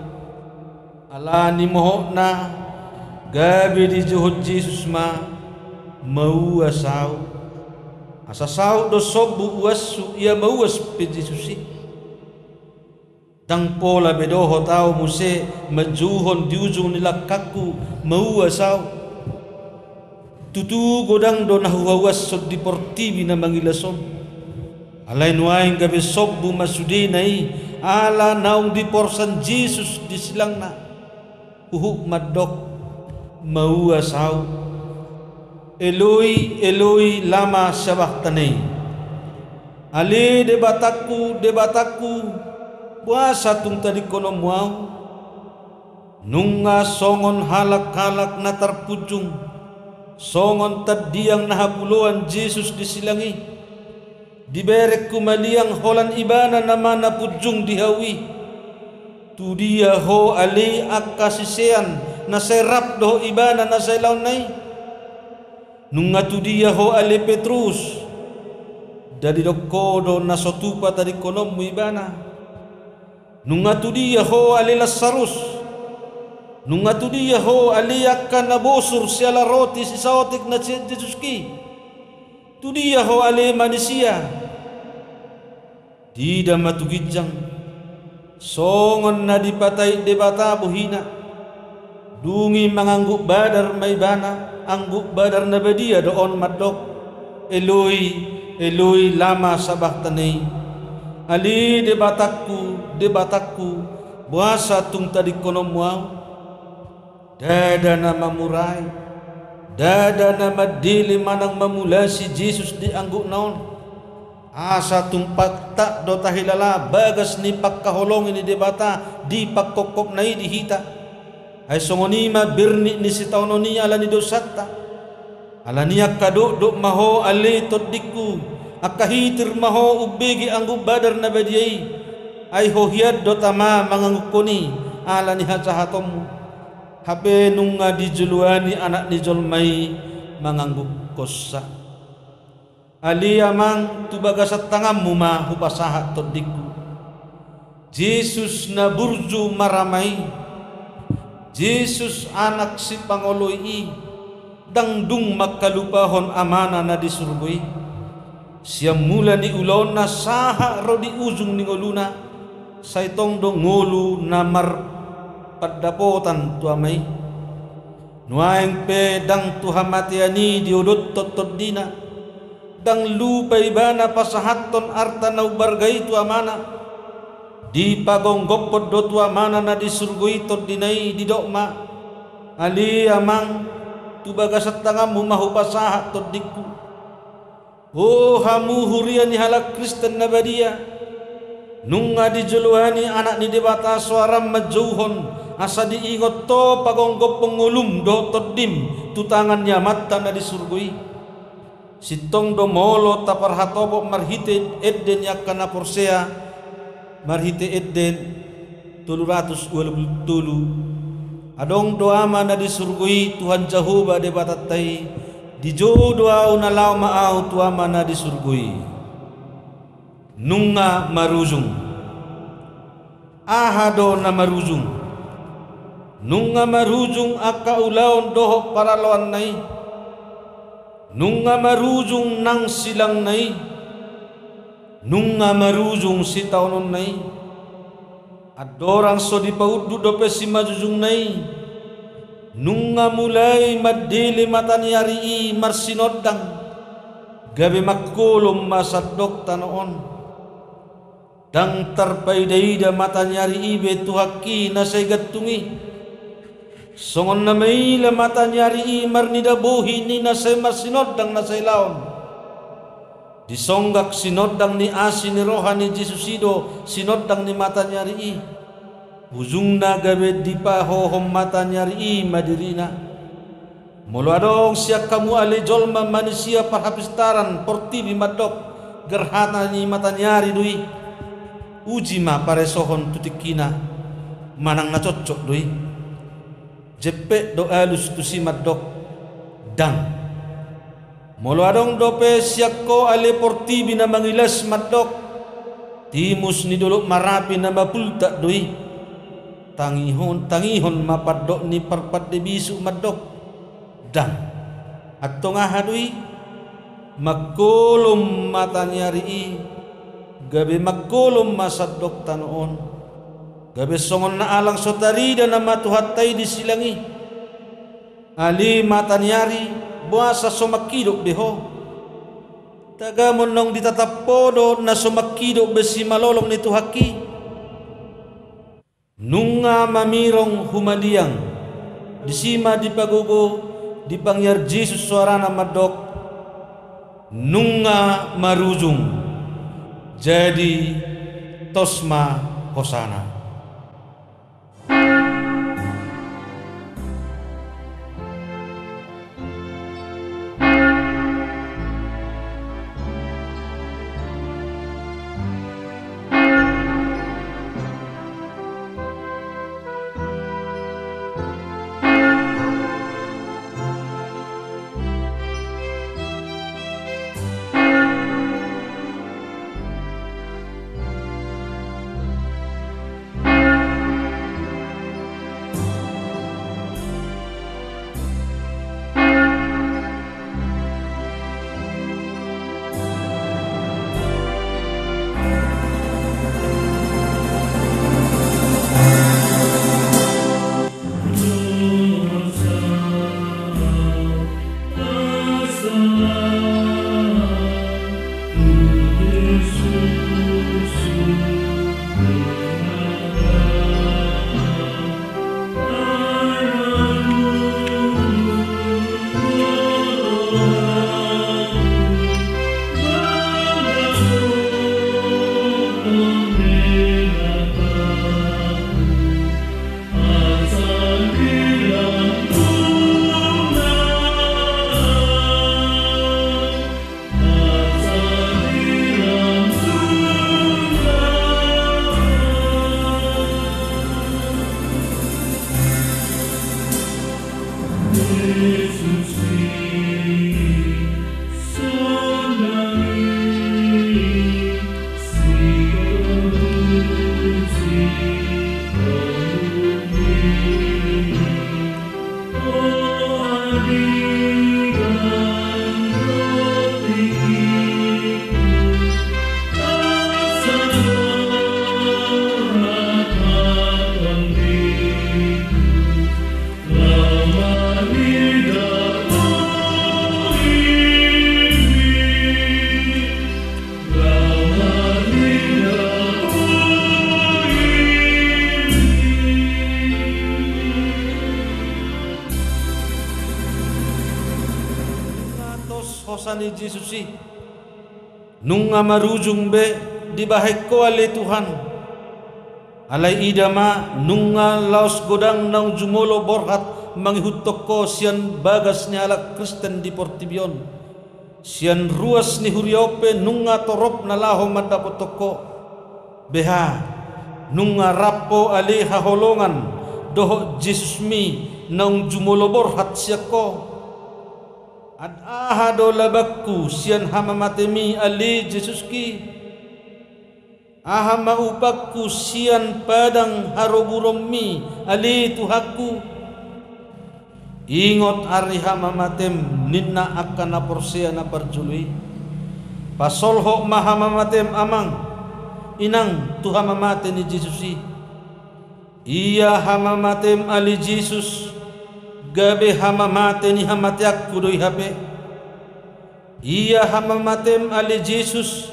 Ala ni mohopna, gabe dijouhon Jesus ma, mauas ahu. Asa saut do sombu uashu, ia mauas pe Jesus i. Ndang pola be dohot ahu muse manjouhon di ujung ni langkangku, mauas ahu. Tutu godang do na huhauashon di portibi na mangilas on. Alai nuaeng gabe sombu ma sudena i, ala naung diporsan Jesus di silangna. Huhut mandok, mauas ahu. Eloi, Eloi, lama sabachthani. Ale Debatangku, Debatangku, boasa tung tadingkononmu ahu? Nunga songon halak-halak na tarpunjung, songon tandiang na hapuloan Jesus di silang i. Diberengku maliang holan ibana nama na punjung di hau i. Tudia ho ale angka sisean na sai rap dohot ibana na sai laonna i? Nunga tudia ho ale Petrus? Nda didok ho do na so tupa tadingkononmu ibana? Nunga tudia ho ale Lasarus? Nunga tudia ho ale angka na bosur siala roti sisaotik na sian Jesus i? Tudia ho ale manisia? Dida ma tu ginjang, songon na dipatait Debata bohina. Dung i mangangguk badar ma ibana, angguk badar na badia do on mandok, Eloi, Eloi, lama sabachthani. Ale Debatangku, Debatangku, boasa tung tadingkononmu ahu? Ndada na mamurai, ndada na mandele manang mamulasi Jesus di anggukna on. Asa tung pantak do tahilala bagas ni pangkaholongi ni Debata di pangkophopna i di hita. Ai songon i ma birnit ni sitaonon i ala ni dosanta. Ala ni i angka dokdok ma ho ale tondingku, angka hitir ma ho umbege angguk badar na badia i. Ai ho hian do tama manganggukhon i ala ni hajahatonmu. Hape nunga dijoloani Anak ni jolma i manganggukhonsa. Ale Amang, tu bagasan tanganmu ma hupasahat tondingku. Jesus na burju marama i, Jesus Anak sipangoloi i, ndang dung mangkalupahon Amana na di surgo i. Sian mula ni ulaonna sahat ro di ujung ni ngoluna, sai tong do ngolu na marpandapotan tu Ama i. Nuaeng pe ndang tu hamatean i diodothon tondina, ndang lupa ibana pasahathon arta na umbarga i tu Amana. Dipagomgophon do tu Amana na di surgo i tondina i, didok ma, Ale Amang, tu bagasan tanganmu ma hupasahat tondingku. O hamu huria ni halak Kristen na badia, nunga dijoloani Anak ni Debata soaram manjouhon, asa diingot ho pagomgophon ngolum dohot tondim tu tangan ni Amanta na di surgo i. Sintong do molo taparhatopot marhite ende ni angka na porsea, marhite ende tolu ratus ualu pulu tolu. Adong do Ama na di surgo i, Tuhan Jahowa Debatanta i, dijou do ahu na laho ma ahu tu Ama na di surgo i. Nunga marujung. Aha do na marujung? Nunga marujung angka ulaon dohot paraloanna i. Nunga marujung nang silangna i. Nunga marujung sitaononna i. Andorang so dipaunduk dope simanjujungna i, nunga mulai mandele mataniari i marsinondang, gabe mangkolom ma sandok tano on. Ndang tarpaidaida mataniari i be Tuhanki na sai gantung i. Songon na maila mataniari i marnida bohi ni na sai marsinondang na sai laon. Disonggak sinondang ni asi ni roha ni Jesus i do sinondang ni mataniari i. Ujungna gabe dipahohom mataniari i ma dirina. Molo adong sian hamu ale jolma manisia parhapistaran portibi mandok, gerhana ni mataniari do i. Uji ma paresohon tu tingkina, manang na cocok do i. Jempek do alus tusi mandok, ndang. Molo adong dope sian ho ale portibi na mangilas mandok, timus ni dolok Marapi na mapultak do i. Tangihon, tangihon ma pandok ni parpande bisuk mandok, ndang. Antong aha do i? Mangkolom mataniari i, gabe mangkolom ma sandok tano on. Gabe songon na alang so tarida nama Tuhanta i di silang i. Ale mataniari, boasa so mangkidop be ho? Tagamon naung ditatap ho do na so mangkidop be simalolong ni Tuhanki. Nunga mamirong humaliang, disi ma dipagogo, dipangiar Jesus soarana mandok, nunga marujung, jadi tos ma hosana. Tos hosa ni Jesus i, nunga marujung be dibahen ho ale Tuhan. Alai ida ma, nunga laos godang naung jumolo borhat mangihuthon ho sian bagas ni halak Kristen di portibi on. Sian ruas ni huria on pe nunga torop na laho mandapothon ho. Beha, nunga rap ho ale haholongan dohot Jesusmi naung jumolo borhat sian ho. An aha do labangku sian hamamatemi ale Jesuski? Aha ma upangku sian padang haroburonmi ale Tuhanku? Ingot ari hamamatem, ninna angka na porsea na parjolo i. Pasolhot ma hamamatem amang, inang, tu hamamate ni Jesus i. Ia hamamatem ale Jesus, gabe hamamate ni hamateanku do i hape. Ia hamamatem ale Jesus,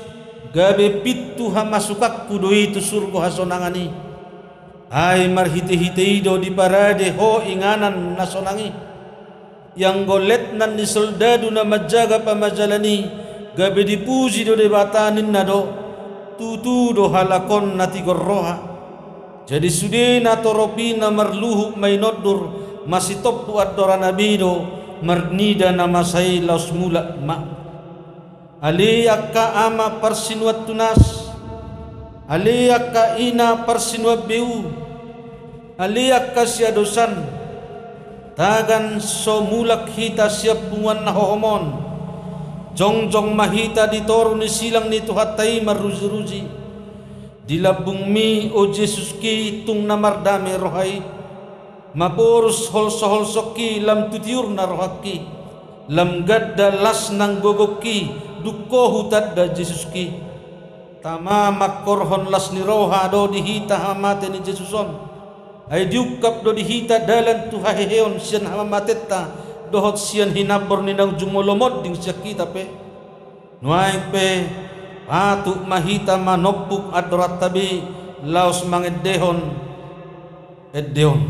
gabe pintu hamasukanku do i tu surgo hasonangan i. Ai marhitehite i do diparade ho inganan na sonang i. Ianggo letnan ni soldadu na manjaga pamajalan i, gabe dipuji do Debata ninna do, tutu do halak on na tigor roha. Jadi sude na torop i na marluhut mainondur, masitompu andorana be do, marnida na masa i laos mulak ma. Ale angka ama parsinuan tunas, ale angka ina parsinuan beu, ale angka siadosan, tagan so mulak hita sian punguan na hohom on, jongjong ma hita di toru ni silang ni Tuhanta i marrujiruji. Di lambungmi, o Jesuski, tung na mardame roha i. Maporus holsoholsongki lam tu tiurna rohangki, lam ganda las nang gogongki, dung ho hutanda Jesuski. Tama mangkorhon las ni roha do di hita hamamate ni Jesus on. Ai diungkap do di hita dalan tu haheheon sian hamamatenta dohot sian hinambor ni naung jumolo monding sian hita pe. Nuaeng pe, patut ma hita manompuk andoranta be laos mangendehon ende on.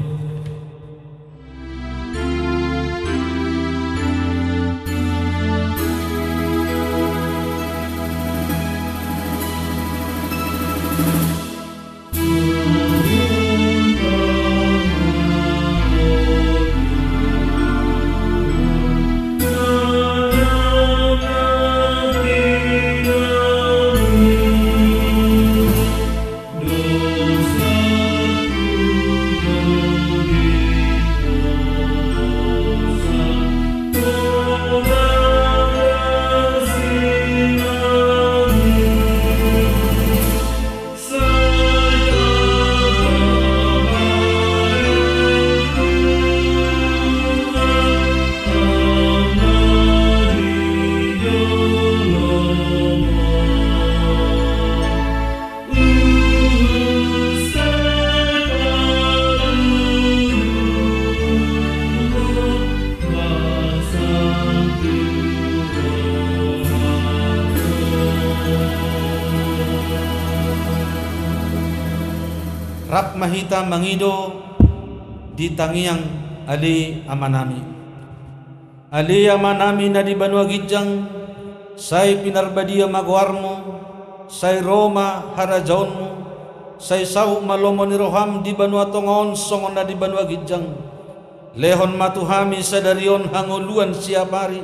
Rap ma hita mangido di tangiang ale Amanami. Ale Amanami na di banua ginjang, sai pinarbadia ma goarmu, sai ro ma harajaonmu, sai saut ma lomo ni roham di banua tonga on songon na di banua ginjang. Lehon ma tu hami sadari on hangoluan siapari,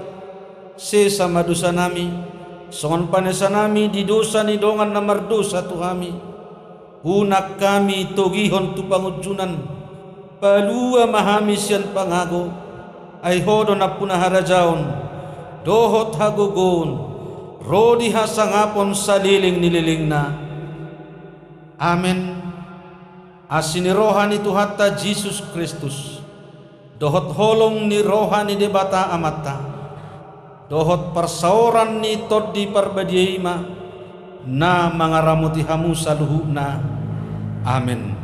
sesa ma dosanami, songon panesanami di dosa ni dongan na mardosa tu hami. Unang hami togihon tu pangunjunan, palua ma hami sian pangago, ai Ho do nampuna harajaon, dohot hagogoon, ro di hasangapon saleleng ni lelengna. Amen. Asi ni roha ni Tuhanta Jesus Kristus, dohot holong ni roha ni Debata Amanta, dohot parsaoran ni Tondi Parbadia i ma na mangaramoti hamu saluhutna. Amen.